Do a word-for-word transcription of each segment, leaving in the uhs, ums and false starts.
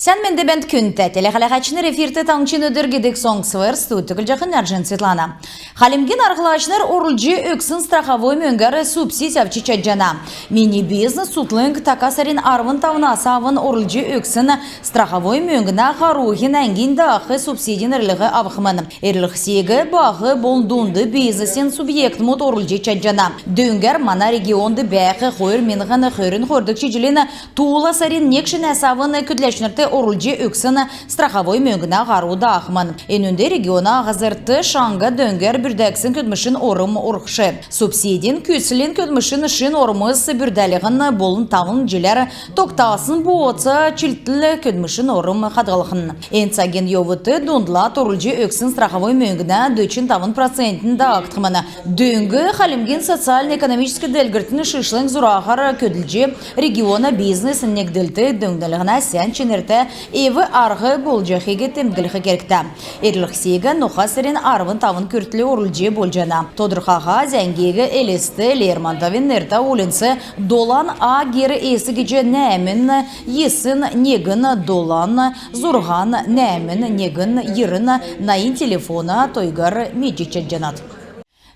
Сән менд бәәнт, күндтә телехәләһәчнр! Эфирт «Таңһчин өдр» гидг соңсвр. Студьд көтлҗәхнь Нәрҗин Светлана. Хальмгин арһлачнр орулҗ өгсн страховой мөңгәр субсидь авч чадҗана. «Мини бизнес» цутхлң така сарин арвн тавнас авн орулҗ өгсн страховой мөңгнә һаруһин әңгинь даах субсидин эрлһ авхмн. Эрлһсиг баһ болн дунд бизнесин субъектмүд орулҗ чадҗана. Дөңгәр мана регионд бәәх хойр миңһн хөрн хойрдгч җилин туула сарин нег шинәс авн көдләчнрт орулҗ өгсн страховой мөңгнә һару даахмн. Энүнд региона һазрт шаңһа дөңгәр бүрдәгдсн көдлмшин орм орхш. Субсидин күцлин көдлмшин шин ормс бүрдәлһн болн тавн җиләр тогтасн бооца чилтл көдлмшин орм хадһлһн. Эн цагин йовудт дундлад орулҗ өгсн страховой мөңгнә дөчн тавн процентнь даагдхмн. Дөң Хальмгин социальн-экономическ делгрлтин шишлң зураһар көдлҗ, региона бизнес негдлт дөңнлһнә сән чинртә эв-арһ болҗахиг темдглх кергтә. Эрлһсиг ноха сарин арвн тавн күртл орулҗ болҗана. Тодрхаһа зәңгиг Элст, Лермонтовин нертә уульнц, долан А гер эс гиҗ нәәмн йисн негн долан зурһан нәәмн негн йирн найн телефона тойгар медҗ чадҗанат.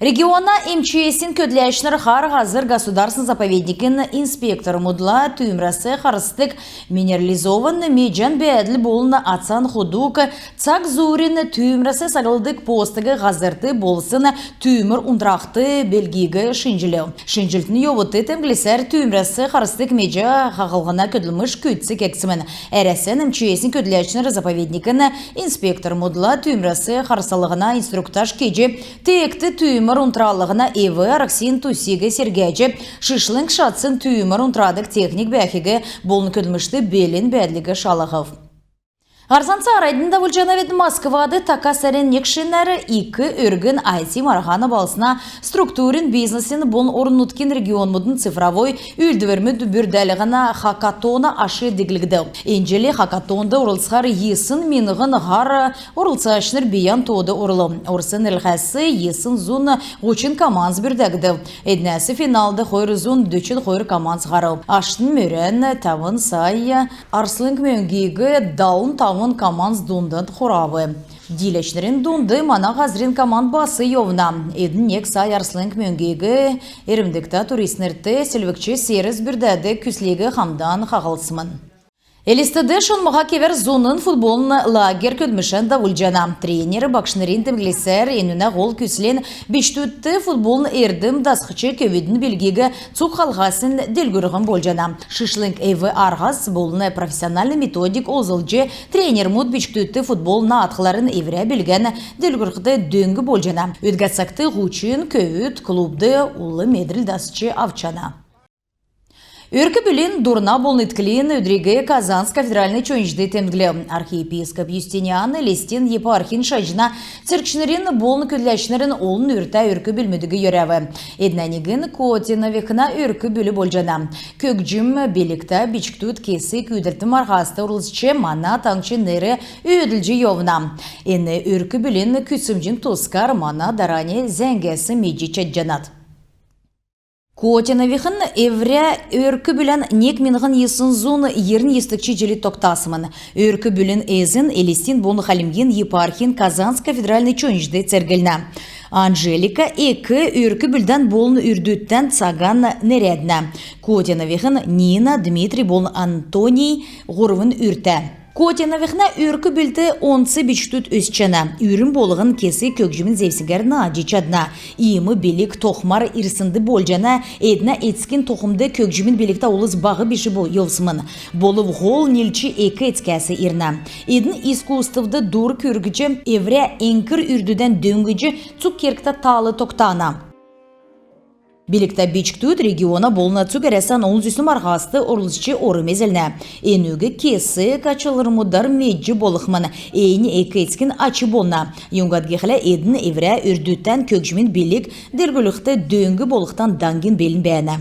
Региона эм че эс-ин көдләчнр «Хар һазр» государственн заповедникин инспектормудла түүмрәс харсдг минерализованн меҗән бәәдл болн ацан худг цаг зуурин түүмрәс саглдг постиг һазрт болсн түүмр унтрахд белгиг шинҗлв. Шинҗллтин йовудт темдглсәр, түүмрәс харсдг меҗә хаһллһна көдлмш күцц кегдсмн. Әрәсән эм че эс-ин көдләчнр заповедникин инспектормудла түүмрәс харслһна инструктаж кеҗ, теегт түүмр унтралһна эв-арһсин тусиг сергәҗ, шишлң шатсн түүмр унтрадг техник бәәхиг болн көдлмшт белн бәәдлиг шалһв. Һарцан цааранднь давулҗанавидн. Москвад така сарин нег шинәр ик өргн ай ти марһана балһсна структурин, бизнесин болн орн-нутгин регионмудын цифровой үүлдврмүд бүрдәлһнә хакатона аш диглгдв. Эн җил хакатонд орлцхар йисн миңһн һар орлцачнр бийән тоод орулв. Орсн эрлһәс йисн зун һучн командс бүрдәгдв. Эднәс финалд хойр зун дөчн хойр командс һарв. Аштнь мөрән тавн сай арслң мөңгиг далн тавн командс дундад хурав. Дииләчнрин дунд мана һазрин команд бас йовна. Эдн нег сай арслң мөңгиг эрмдгтә туристнрт селвгч сервис бүрдәдг күслиг хамдан хаһлсмн. Элстд шунмһа кевәр зуна футболын лагерь көдлмшән давулҗана. Тренер багшнрин темдглсәр, энүнә һол күслнь бичкдүдт футболын эрдм дасхҗ, көвүдин билгиг цуг халхаснь делгрүллһн болҗана. Шишлң эв-арһс болн профессиональн методик олзлҗ, тренермүд бичкдүдт футбол наадхларн эврә билгән делгрүлхд дөң болҗана. Өдгә цагт һучн көвүд клубд ул медрл дасч авчана. Өрк-бүлин, дурна болн итклин өдриг Казанск кафедральн чонҗд темдглв. Архиепископ Юстиниан Элстин епархин шаҗна цергчнрин болн көдләчнрин олн үртә өрк-бүлмүдиг йөрәв. Эднә негнь Котиновихна өрк-бүл болҗана. Көгҗм билгтә бичкдүд кесг үүлдврт, марһаст орлцҗ, мана таңһчин нер өөдлүлҗ йовна. Эн өрк-бүлин күцәмҗин тускар мана дарани зәңгәс медҗ чадҗанат. Котиновихн эврә өрк-бүлән нег миңһн йисн зун йирн йисдгч җилд тогтасмн. Өрк-бүлин эзн Элстин болн Хальмгин епархин Казанск кафедральн чонҗд церглнә. Анжелика эк өрк-бүлдән болн үрдүдтән цаган нерәднә. Котиновихн Нина, Дмитрий болн Антоний һурвн үртә. Котиновихна өрк-бүлд онц бичкдүд өсчәнә. Үрн болһн кесг көгҗмин зевсгәр наадҗ чадна. Иим билг тохмар ирснд болҗана. Эднә эцкин тохмд көгҗмин билгтә улс баһ биш йовсмн. Болв һол нилч эк-эцкәс ирнә. Эдн искусствд дур күргҗ, эврә эңкр үрдүдән дөңнҗ, цуг кергтә тал тогтана. Билгтә бичкдүд региона болн цуг Әрәсән олн зүсн марһаст орлцҗ, орм эзлнә. Энүг кесг ачлврмудар медҗ болхмн. Эннь эк-эцкин ач болна. Юңгад гихлә эдн эврә үрдүдтән көгҗмин билг делгрүлхд дөң болхдан даңгин белн бәәнә.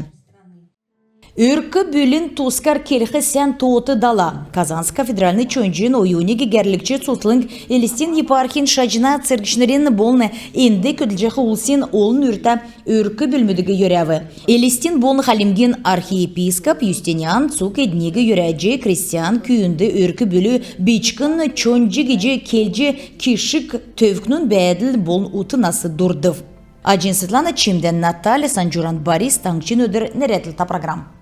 Өрк-бүлин тускар келх сән тоот дала. Казанск кафедральн чонҗин оюниг гәрлгч цутхлң Элстин епархин шаҗна цергчнрин болн энд көдлҗәх улсин олн үртә өрк-бүлмүдиг йөрәв. Элстин болн Хальмгин архиепископ Юстиниан цуг эдниг йөрәҗ, крестьян күүнд өрк-бүл бичкн чонҗ гиҗ келҗ, кишг төвкнүн бәәдл болн ут нас дурдв. Аҗин Светлана, Чимдән Наталья, Санҗуран Борис, «Таңһчин өдр» нерәдлтә программ.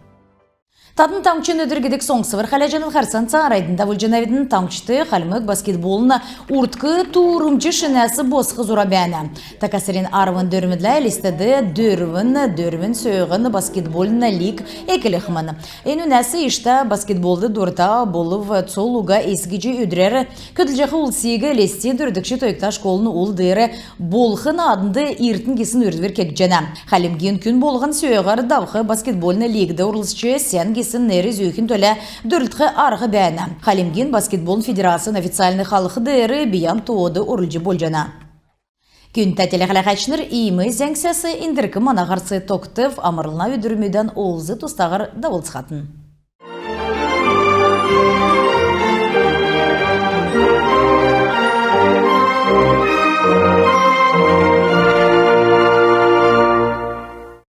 Тадн «Таңһчин өдр» гидг соңсвр хәләҗәнәт. Харһцан цааранднь давулҗанавидн. Таңһчд хальмг баскетболын урдк туурмҗ шинәс босх зура бәәнә. Така сарин арвн дөрвнлә Элстд дөрвн, дөрвн сөөһин баскетболын лиг эклхмн. Энүнәс иштә баскетболд дурта болв цол уга эс гиҗ өдрәр көдлҗәх улсиг Элстин дөрвдгч тойгта школын ул деер болх нааднд иртн гисн үрдвр кегдҗәнә. Хальмгин күн болһн сөөһәр давх баскетболын лигд орлцҗ, сән гисн нер зүүхин төлә дөрлдх арһ бәәнә. Хальмгин баскетболын федерацин официальн халх деер бийән тоод орулҗ болҗана. Күндтә телехәләһәчнр, иим зәңгсәс эндрк мана һарц тогтв. Амрлһна өдрмүдән олз-тустаһар давулцхатн.